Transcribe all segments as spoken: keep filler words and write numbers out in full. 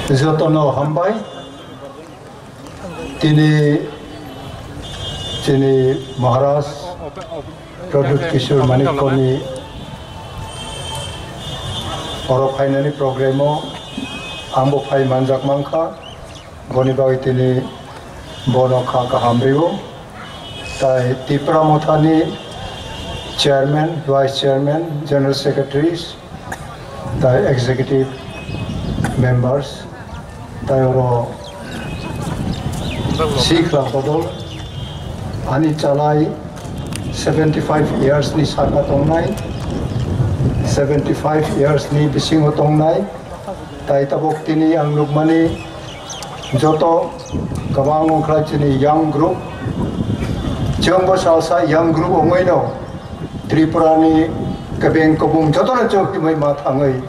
Jotono hambai. Tini chini Maharaj Pradyut Kishore Manikyani oro phainani program o angbo phai manjak mankha. Boni bagwi tini bono kha kaham rio. Tai Tipra Mothani chairman, vice chairman, general secretaries, tai executive members, tai oro sikla bodol ani chalai seventy five years ni saka tongnai, seventy five years ni bisingo tongnai. Tai tabok tini ang nukmani joto kwbang wngkha chini young group. Chwngbo salsa young group wngwino Tripura ni kebeng kobung jotono chwng himwi ma thangwi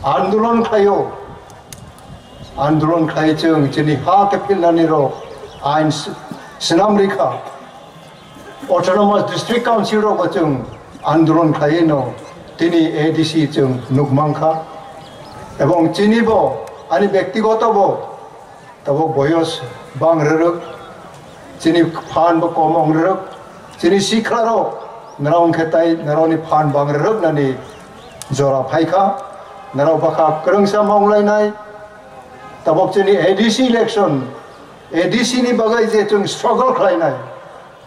andolon khlaio. Andolon khlai chwng chini ha kephilnani rok ain s-, swnam rikha. Autonomous District Council rogo chwng andolon khlaiwi no tini A D C chwng nukmankha. Ebong chini bo ani bektigoto bo tabok boyos bang rwrwk, chini phan bo kom ong rwrwk, chini sikla rok narao wngkhe tai narao ni phan bang rwrwk nani jora phaikha, narao bwkha kwrwngsa ma wnglainai. Tabok chini A D C election, A D C ni bagwi je chwng struggle khlainai,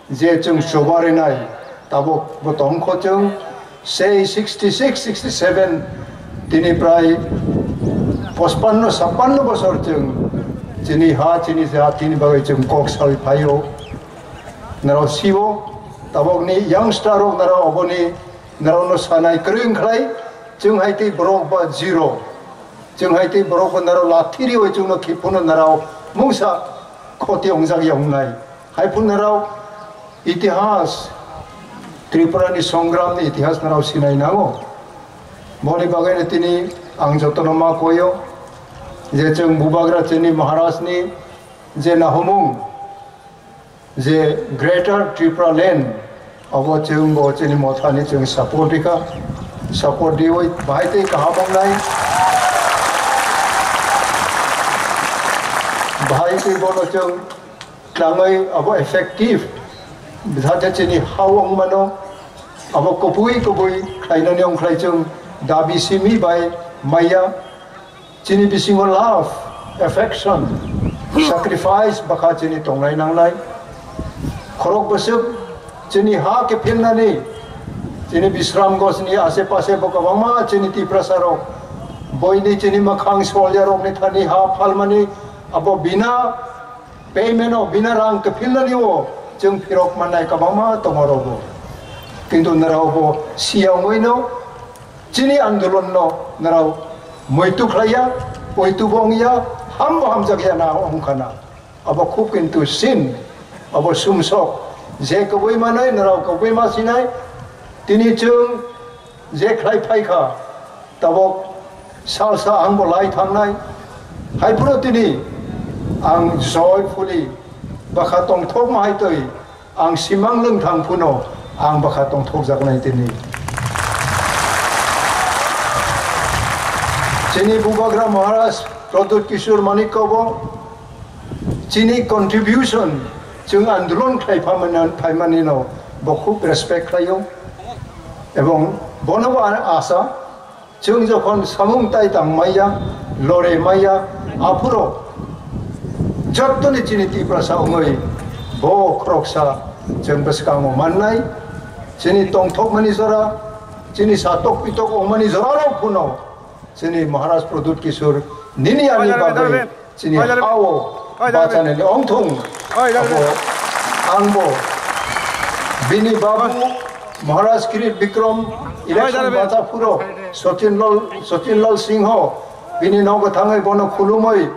je chwng chubarinai, tabok bo tongkho chwng sei sixty six, sixty seven, tini prai pochpanno, sappanno bosor chwng chini ha, chini jatini bagwi chwng kok sawi phaio. Narao sio, tabokni youngster rok narao oboni, narao no sanai kwrwi wngkhlai, chwng hai tei borok ba zero. Chwng hai tei borok bo narao lathi riwi chwngno khiphuno narao mungsa khoti wngjak ya wngnai. Hai phunarao itihas, Tripura ni songram ni itihas narao sinai nango. Boni bagwi no tini ang jotono ma koyo je chwng Bubagra chini Maharaj ni je nahumung je Greater Tripura Land abo chwng bo chini mothani chwng support rikha. Support riwi bahai tei kaham wngnai. Bahai tei bono chwng tlangwi abo effective jate chini hao wngmano abo kubui kubui khlainani wngkhlai chwng dabi simi bai maya. Chini bisingo love, affection, sacrifice bwkha chini tongnai nangnai. Khorok bwswk chini ha khe philnani chini Bisramganj ni ase pase bo kwbangma chini Tiprasa rok boini chini mwkhang solya rokni thani ha phalmani abo bina payment o bina rang kwphilnani o chwng phirok mannai kwbangma tongo rogo. Kintu nrao bo siya wngwi no chini andolon no nrao muitu khlaiya, poitu bo wngya, ham bo hamjakya na wngkha na. Abo khub kintu sin, abo sumsok je kwbwi manai nrao kwbwi ma sinai. Tini chwng je khlai phaikha, tabok salsa ang bo lai thangnai. Hai phuru tini ang joyfully bwkha tongthokma hai twi ang simang lwng thang phuno ang bwkha tongthokjaknai tini. Chini Bubagra Maharaj Pradyut Kishore Manikya bo chini contribution chwng andolon khlai phaimani, phaimanino bo khub respect khlaio. Ebong bono bo ang asa, chwng jokhon samung tai tang maya, lore maya, aphuro jottoni chini Tiprasa wngwi bo khoroksa chwng bwskango mannai, chini tongthokmani jora, chini satok pitok wngmani jorarok phuno chini Maharaj Pradyut Kishore nini ani bagwi chini hao bachanani ongthung. Abo angbo bini babu Maharaj Kirit Bikram election bacha phuro Sachin Lal, Sachin Lal Singho bini nogo thangwi bono khulumwi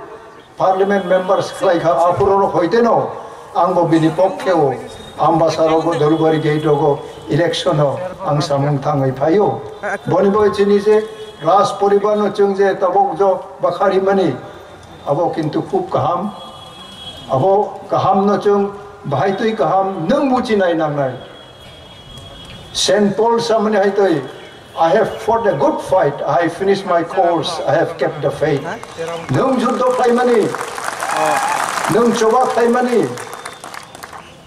parliament members khlaikha, aphurorok hoiteno angbo bini pokkhe o Ambasa rogo, Dholugari gate rogo election o ang samung thangwi phaio. Boni bagwi chini je Raj poribar no chwng je tabok jo bwkha rimani, abo kintu khub kaham. Abo kaham no chwng bahai twi kaham nwng buchinai nangnai. Saint Paul samani hai twi I have fought a good fight, I have finished my course, I have kept the faith. Nwng juddo khlaimani, nwng choba khlaimani,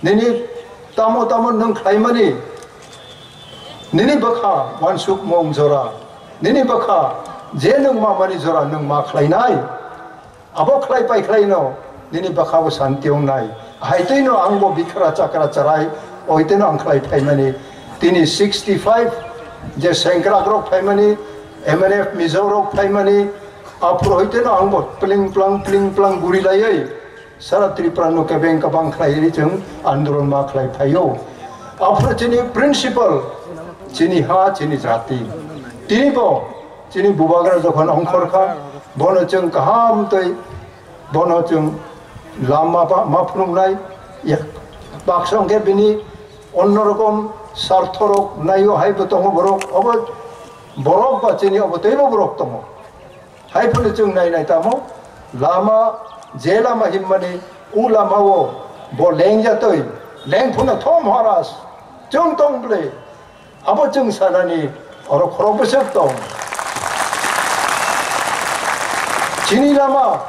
nini tamo tamo nwng khlaimani, nini bwkha wansukmung jora, nini bwkha je nwng mamani jora nwng ma khlainai. Abo khlai pai khlaino nini bwkhao santi wngnai. Haitwino angbo bikhra chakra charai, oitwino ang khlai phaimani. Tini sixty five je sengkrakrok phaimani, M N F Mizorok phaimani, aphuru hoitwino angbo pling plang pling plang guri laiwi sara Tripura no kebeng kabang khlaiwi chwng andolon ma khlai phaio. Aphuru chini principle, chini ha, chini jati. Tinibo chini bubagra jokhon ongkhor kha, bono chwng kaham twi bono chwng lama ba ma phunuknai, ya, baksa hwnkhe bini onno rokom sarthorok naio, haibo tongo borok, obo borok ba chini obo teibo borok tongo. Hai phano chwng nai nai tamo lama, je lama himmani, u lamao bo lengjatwi leng phano tho Maharaj, chwng tong ble. Abo chwng sanani oro khorok bwswk tong. Chini lama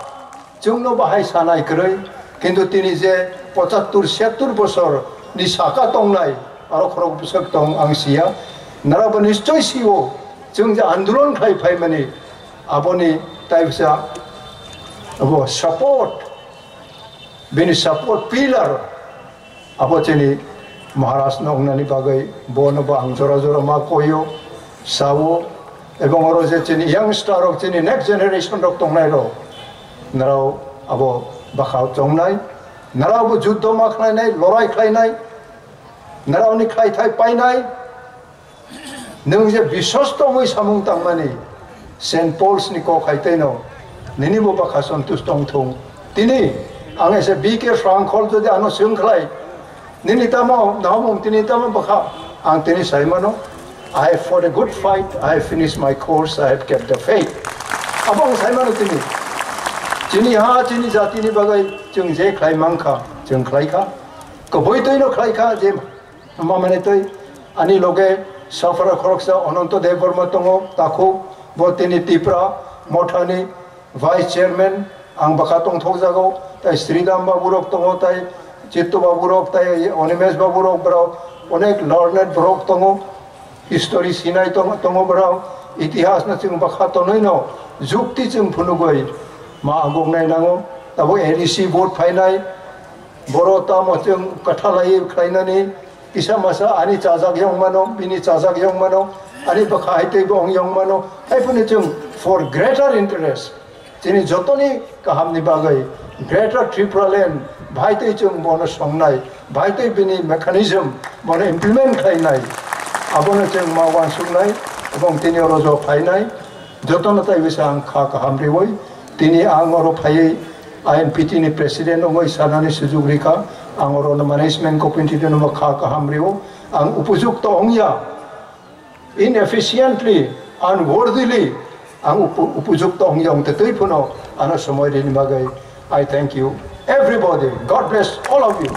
chwngno bahai sanai kwrwi, kintu tini je pochattur siyattur bosor ni saka tongnai, oro khorok bwswk tong ang siya. Nara bo nischoi sio, chwng je andolon khlai phaimani, aboni taibsa abo support, bini support pillar. Abo chini Maharaj no wngnani bagwi bono bo ang jora jora ma koio, sao, ebong oro je chini youngster rok, chini next generation rok tongnai rok, narao abo bwkhao chongnai, narao bo juddo ma khlainai, lorai khlainai, naraoni khlaithai painai. Nwng je biswas tongwi samung tangmani, Saint Paul's ni kok hai tei no, nini bo bwkha santush tong thung. Tini ang ese B K Srangkhol jodi ano swng khlai, "Nini tamo nahomung, tini tamo bwkha?" Ang tini sai mano, "I have fought a good fight, I have finished my course, I have kept the faith." Abo ang sai mano tini. Chini ha, chini jati ni bagwi chwng je khlai mang kha, chwng khlai kha. Kwbwi twi no khlai kha, je Mamani twi ani loge safara khoroksa Ananto Debbarma tongo, takhuk bo tini Tipra Mothani vice chairman, ang bwkha tongthokjago, tai Sridham babu rok tongo, tai Chitto babu rok, tai Animesh babu rok, borok onek learned borok tongo, history sinai tong-, tongo borok, itihas no chwng bwkha tonwi no jukti chwng phunugwi ma agok nai nango, tabuk A D C vote phainai, Boro tamo chwng kwthalai khlainani kisa masa ani chajak yong mano, bini chajak yong mano, ani bwkha hai teibo ong yong mano. Hai phano chwng for greater interest, chini jotoni kahamni bagwi Greater Tripura Land bhai tei chwng bono songnai, bhai tei bini mechanism bono implement khlainai, abono chwng ma uansuknai, ebong tini oro jo phainai. Jotono tai bisa ang kha kaham riwi. Tini ang oro phaiwi I N P T ni president wngwi sanani sujuk rikha. Ang oro no management committee no kha kaham rio. Ang upojukto wngya. Inefficiently, unworthily, ang upo-, upojukto wngya wngte twi phano ano somoi rini bagwi. I thank you, everybody. God bless all of you.